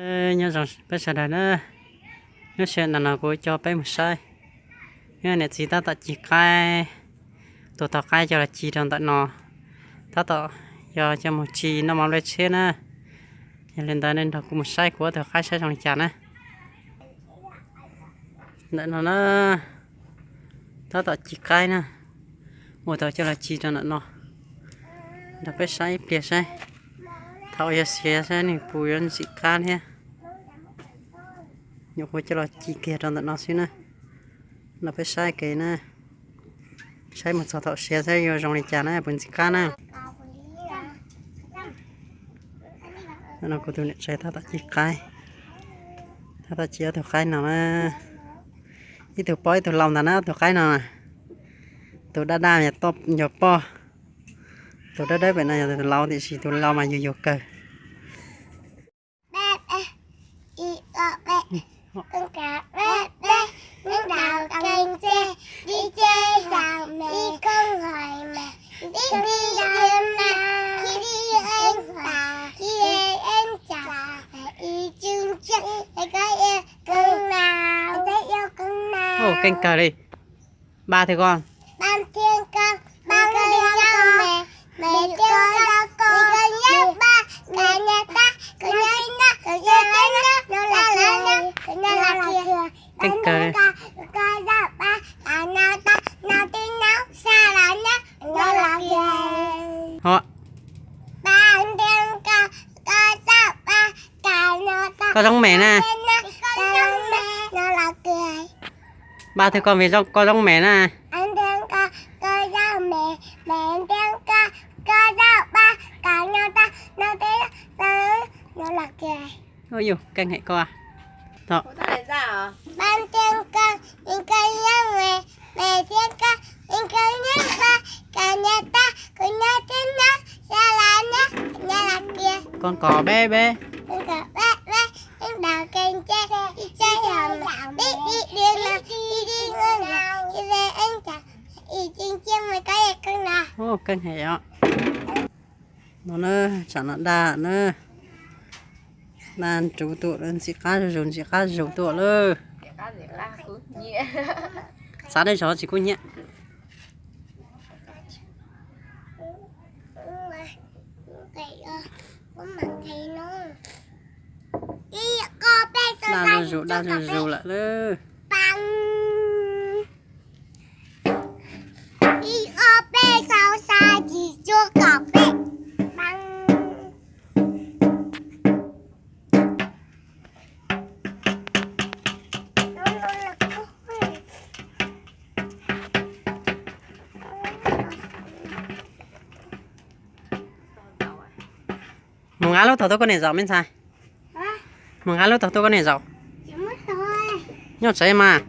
Nyob zoo peb sawv daws na, lub sij hawm ntawm no kuv coj peb mus saib, niam txiv tab tom ci qaib, tus tog qaib coj los ci rau ntawm no, tab tom yog coj mus tsis noj mov nplej tshiab na. Yog li ntawd nej nrog kuv mus saib kuv ob tug qaib saib zoo li cas na. Ntawm no na, tab tom ci qaib na, ua tau coj los ci rau ntawm no, nrog peb saib ib pliag saib, thaum yog xiav saib nws puas yuav ntxim qab thiab. Nyuam qhuav coj los ci kiag rau ntawm no xwb na, nrog peb saib kev na, saib mus txog thaum siav saib yuav zoo li cas na, puas ntxim qab na. No kuv tus niam tsev tab tom ci qaib, tab tom ci ob tug qaib no na, ib tug poj ib tug lau ntag na, ob tug qaib no, tus daj daj yog poj, tus dawb dawb pem no yog tus lau, tiam sis tus lau mas yuag yuag kawg. Ua keej kawg li. Ba thwm ko. Keej kawg li. Ho. Koj zoo me na. Ba thwm ko vim zoo, koj zoo me na. Ua yus keej hem ko. Koj kov peb peb. Ua keej hem os. No na, tsam no daj na, daj ntsuv tuaj lawm, ntxim qab zuj zus, ntxim qab zuj zus tuaj lawm. Xav dej zog tsis kub hnyiab. Daj zuj zus, daj zuj zus lawm lawm. Mus nqa lub tog tuaj koj niam zaum me ntxhais. Mus nqa lub tog tuaj koj niam zaum. Nyob tsev mas.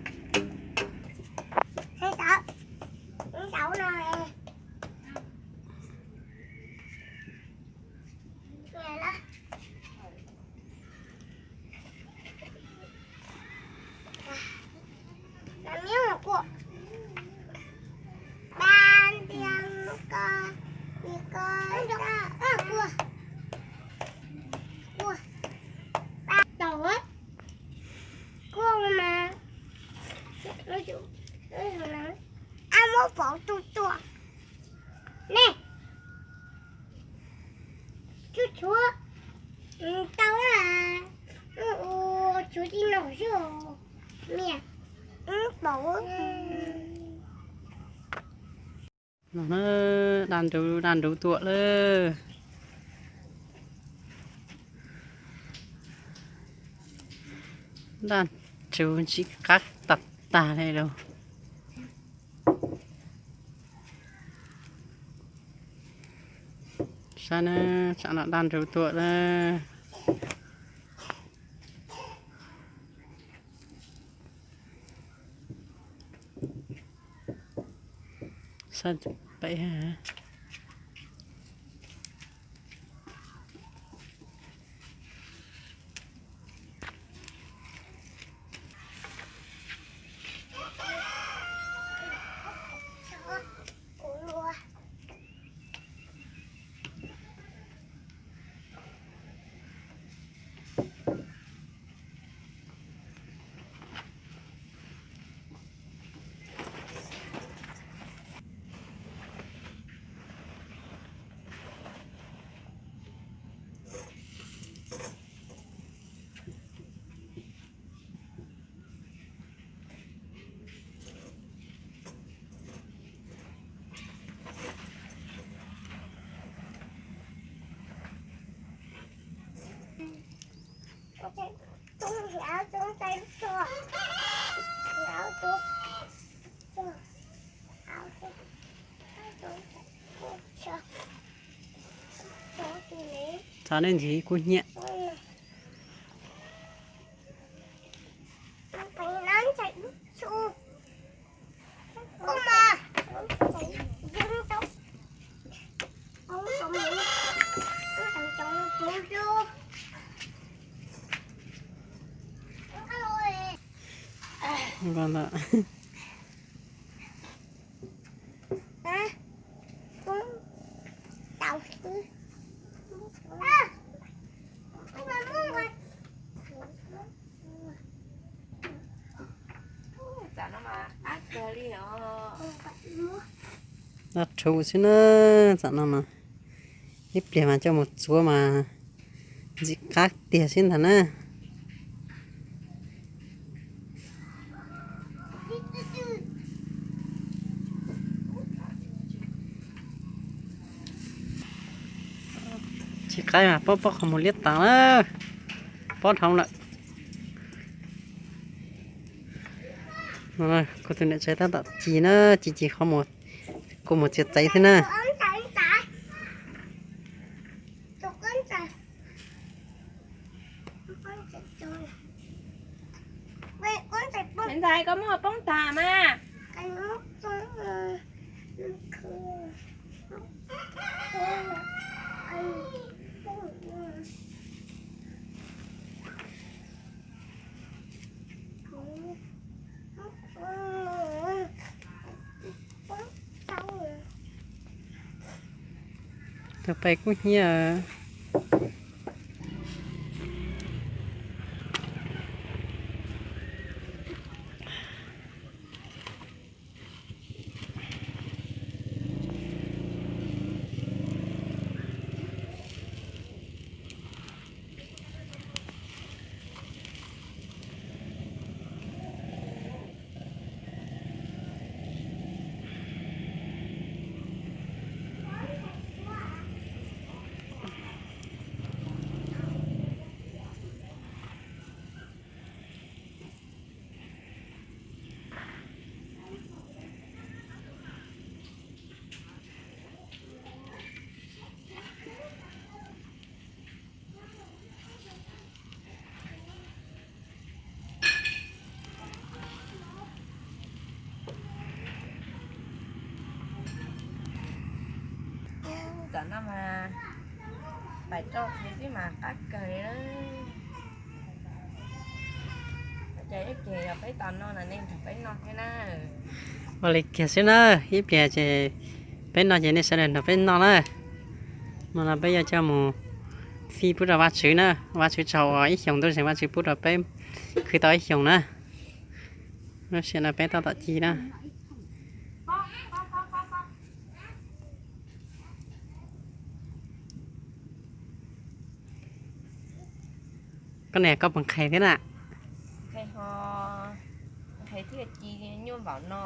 Ab, muab pauv tu tuaj ne. Tshuav tshuav tau, tshuav tib no xwb. Niam, pauv. Daj ntsuv, daj ntsuv tuaj lawm. Daj ntsuv ntxim qab tag tag li lauj. Saib na, tsam no daj ntsuv tuaj lawm. Saib pem. Txhob nej ntxiv kub hnyiab. Dab rhuv xwb na, tam no mas ib pliag mas coj mus txuav mas ntxim qab tiag xwb ntag na. Tsis qaib mas pob pob qhov muag liab tas na, pob dhau lawm. Kuv tus niam tsev tab tom ci na, ci ci qhov muag, kua muag txiav txev xwb na. Ntxhais, koj muab poob tag mas. Tus pais kub hnyiab. Tam no mas pais rau tsev xwb mas qab kawg li. Ces ib pliag yog peb tos no los nej nrog peb noj thiab na. Ua li kiag xwb na, ib pliag ces peb noj ces nej sawv daws nrog peb noj na. No no peb yuav coj mus fij pub rau Vajtswv na, Vajtswv tsaug uas ib xyoos ntuj zeeg Vajtswv pub rau peb khwv tau ib xyoos na. Lub sij hawm no peb tab tom ci na. Koj niam koj puas nqhis thiab na? Nqhis ho, nqhis thiaj ci nyuaj npaum no.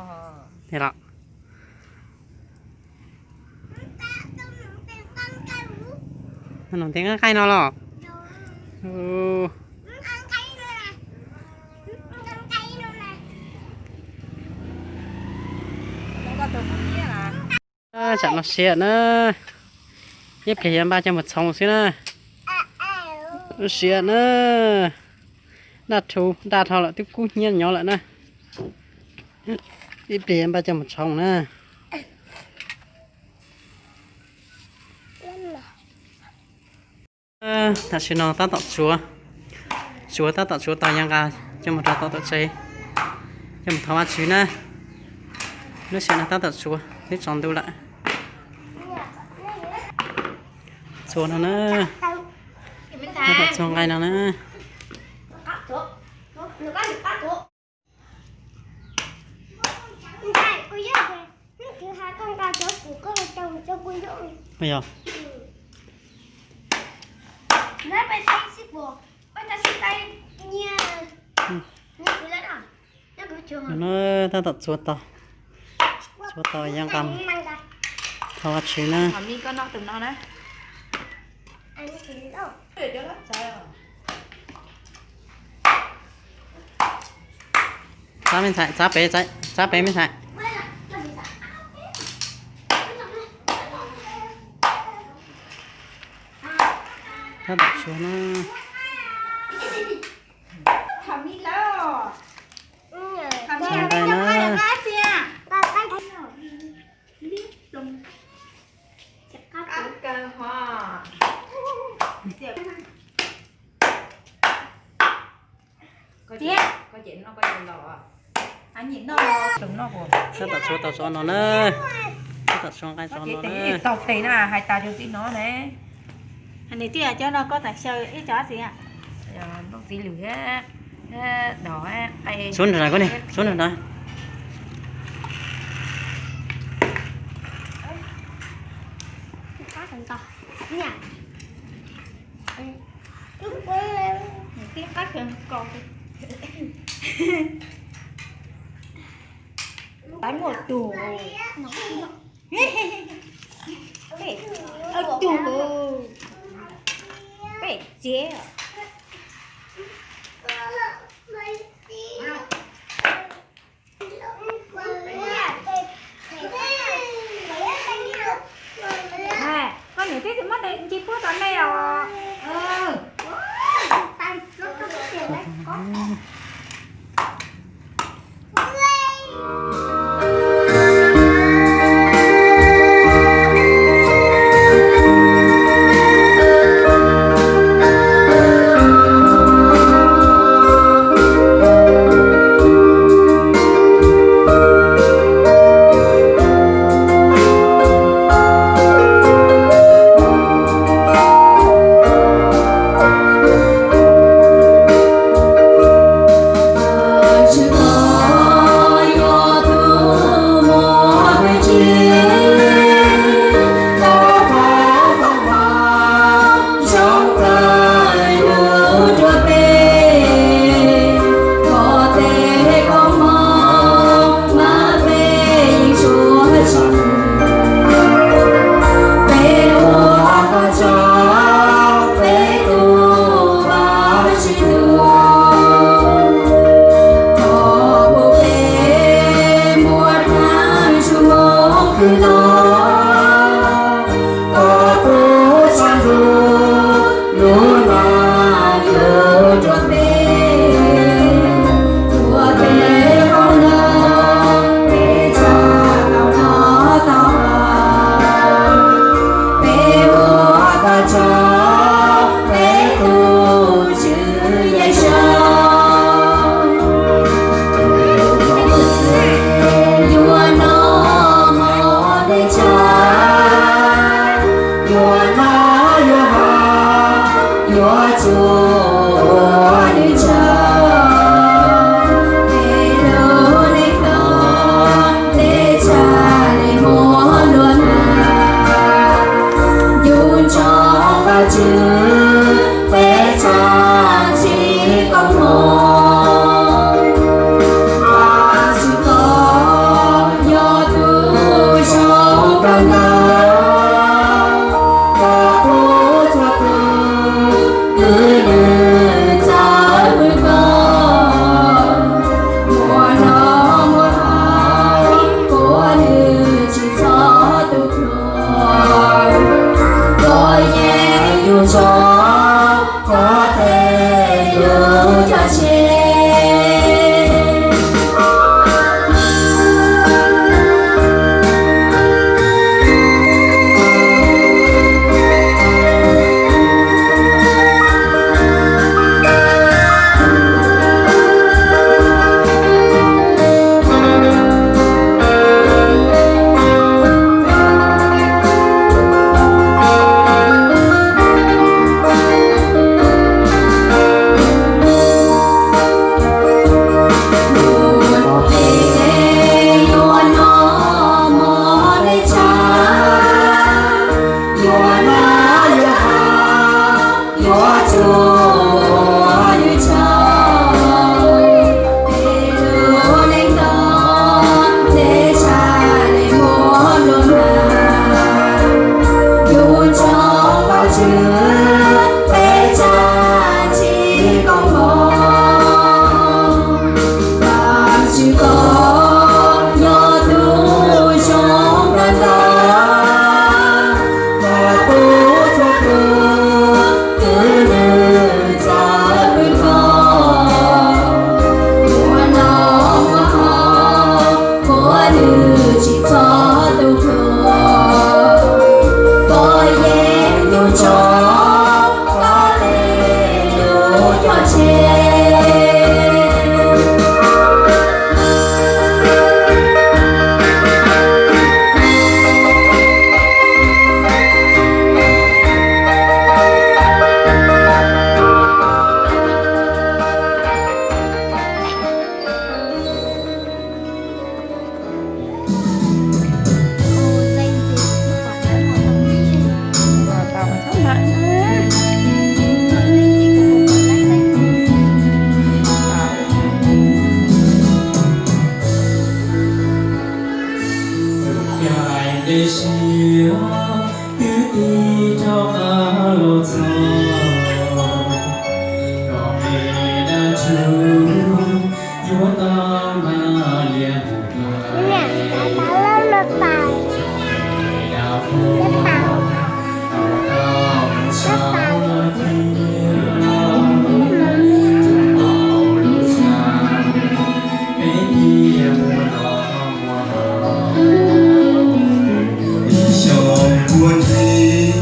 Los, noog tej nqaij nqaij no los. Tsam no siav na, ib pliag yuav npaj coj mus txhoov xwb na. Siav na, daj rhu daj dhau lawm twb kub hnyiab nyob lawm na. Ib pliag yuav npaj coj mus txhoov na. Tam sim no tab tom tsuav, tsuav tab tom tsuav tau yav nqa coj mus rau tom tsev, coj mus thov Vajtswv na. Lub sij hawm no tab tom tsuav twb tsaus ntuj lawm. Txuas no na, tab tom txuas nqaij no na. Yog. No tab tom txuav tau, txuav tau yav nqa thov Vajtswv na. Thov Vajtswv na. Tus no na. Tus no. Txab me ntxhais, txab pem, txab pem me ntxhais. Tab tom suav na. Suav nqaij na. Tab tom suav tau tso no na. Tab tom suav nqaij tso no na. Tau tes na, hais tas rau txiv no ne. Nws twb yog cov no koj tseem xyaw ib co dab tsi? Nplooj txiv lwm thiab, dos, suav nrog na koj ne, suav nrog na. Peb muaj tug, peb tug, peb txiav. Koj niam twb tsis muab ntsis puab rau nej os. Yuav tau na liam mus dua, tau mus saum tiaj, tus maum lus txaj, peb thiaj mus los mus. Ib xyoos puag ntxiv,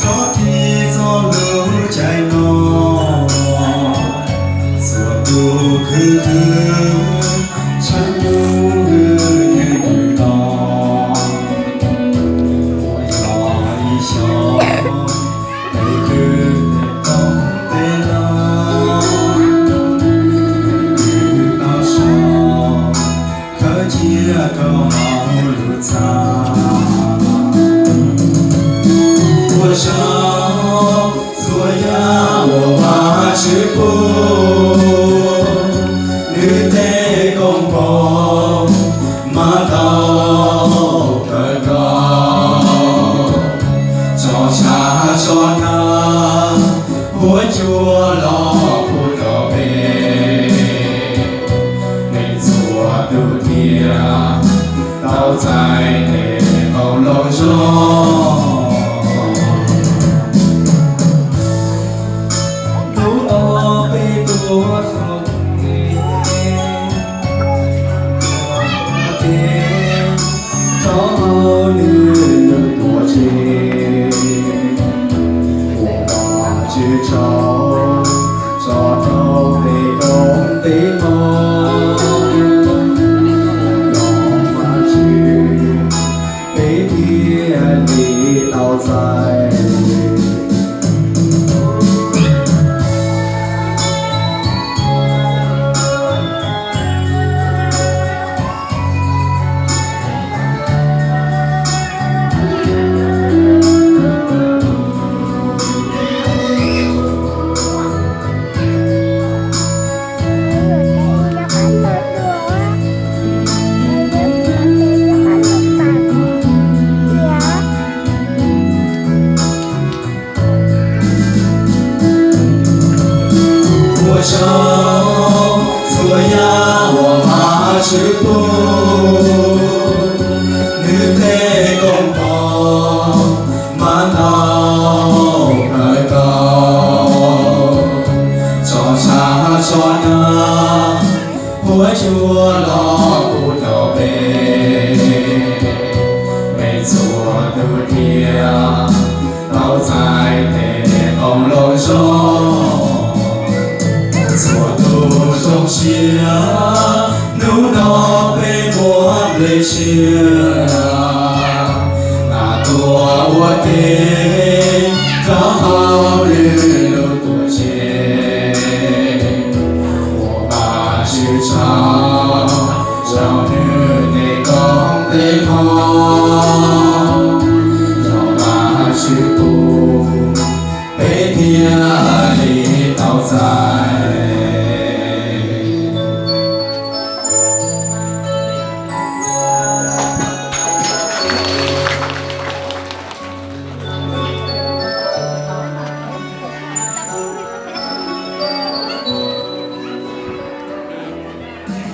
rov qab txog lub caij no, txhua tus khwv khwv, tshab nyuj hwj hwj no, ua yog ib xyoos, peb khwv peb qoob peb loo, peb khwv tau so, khawb cia rau hauv lub txaj. Ua tsaug txhua yam uas Vajtswv pub, nws tej koom phob mas tau kawm nkaus, tso tshav tso nag, huab cua los pub rau peb, peb txhua tus thiaj tau txais tej qoob loo zoo. Hnub no peb tuaj so, rau hauv nws lub tuam tsev, ua Vajtswv tsaug, tso rau peb koob peb hmoov, Vajtswv peb thiaj li tau txais. Ua tsaug txhua yam uas Vajtswv pub, nws tej koom phob mas tau kawm nkaus, tso tshav tso nag, huab cua los pub rau peb, peb txhua tus thiaj tau txais tej qoob loo zoo. Txhua tus zoo siab, hnub no peb muab nplej siab nqa tuaj ua ke, rau hauv nws lub tuam tsev, ua Vajtswv tsaug, rau nws tej koob tej hmoov, rau Vajtswv pub, peb thiaj li tau txais.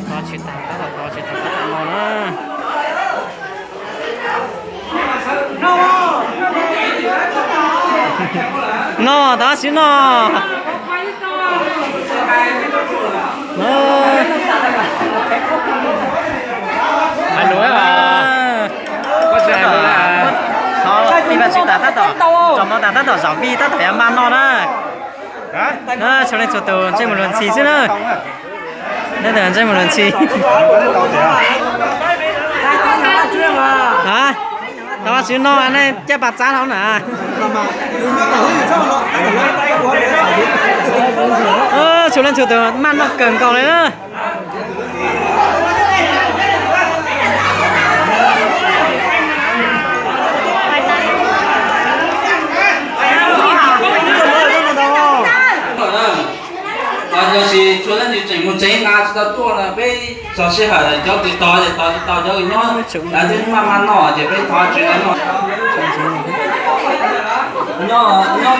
Thov tsis tas tab tom, thov tsis tas tab tom no na. No, tab sis no. Thov Vajtswv tas tab tom, tsom no tas tab tom zam vij tab tom yuav maj noj na. Txhua leej txhua tus ntsej muag luag ntxhi xwb na. Neb tus ntsej muag luag ntxhi. Thov Vajtswv no nej caj pas txab hauv na. Txhua leej txhua tus maj noj kawg nkaus li na. Tab sis txhua leej twg tseem mus tsev nqa tsis tau tuaj no peb txog sij hawm cov twg tog ces tog, tsis tog cov nyob, lawv twb maj maj noj ces peb thov Vajtswv noj. Nyob, nyob.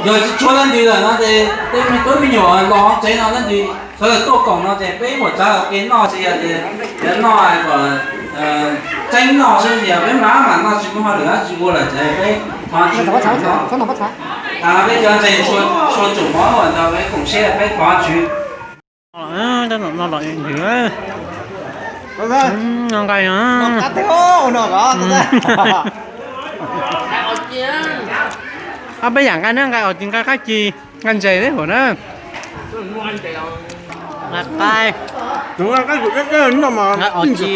Yog tsis tshuav leej twg lawm no ces tej me tub me nyuam los hauv tsev no leej twg sawv daws tuaj koom no ces peb muab tsav ua ke noj, tsis yog tias noj kom tseeb noj xwb, yog peb maj mam noj tsis muaj hauj lwm dab tsi ua lawm ces peb thov Tswv. Peb cov ntseeg txhua tsoom mov uas ntawd peb koom siab peb thov Tswv. Noj nqaij no. Ob peb yam nqaij, nqaij os ci, nqaij qab ci, nqaij ntses thiab huam na. Nqaij qaib, nqaij os ci,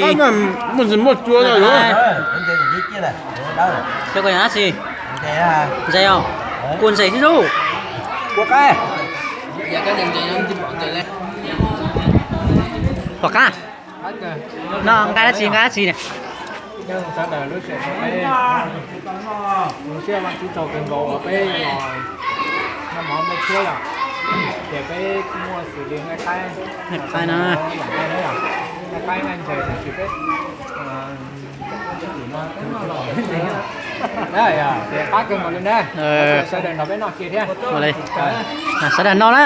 muaj ntsis muaj cua no yuav. Cov ko yog dab tsi? Ntses os. Kua ntses xwb lauj. Kua qaib. Pom qab. No nqaij dab tsi, nqaij dab tsi ne? Sawv daws lub sij hawm no peb zoo siab Vajtswv tsaug kawg nkaus uas peb los noj mov noj tshuaj yom, ces peb muaj xws li nqaij qaib, nqaij qaib na, nqaij qaib nqaij ntses tab sis peb qab kawg nkaus li na. Sawv daws nrog peb noj kiag thiab. Sawv daws noj na.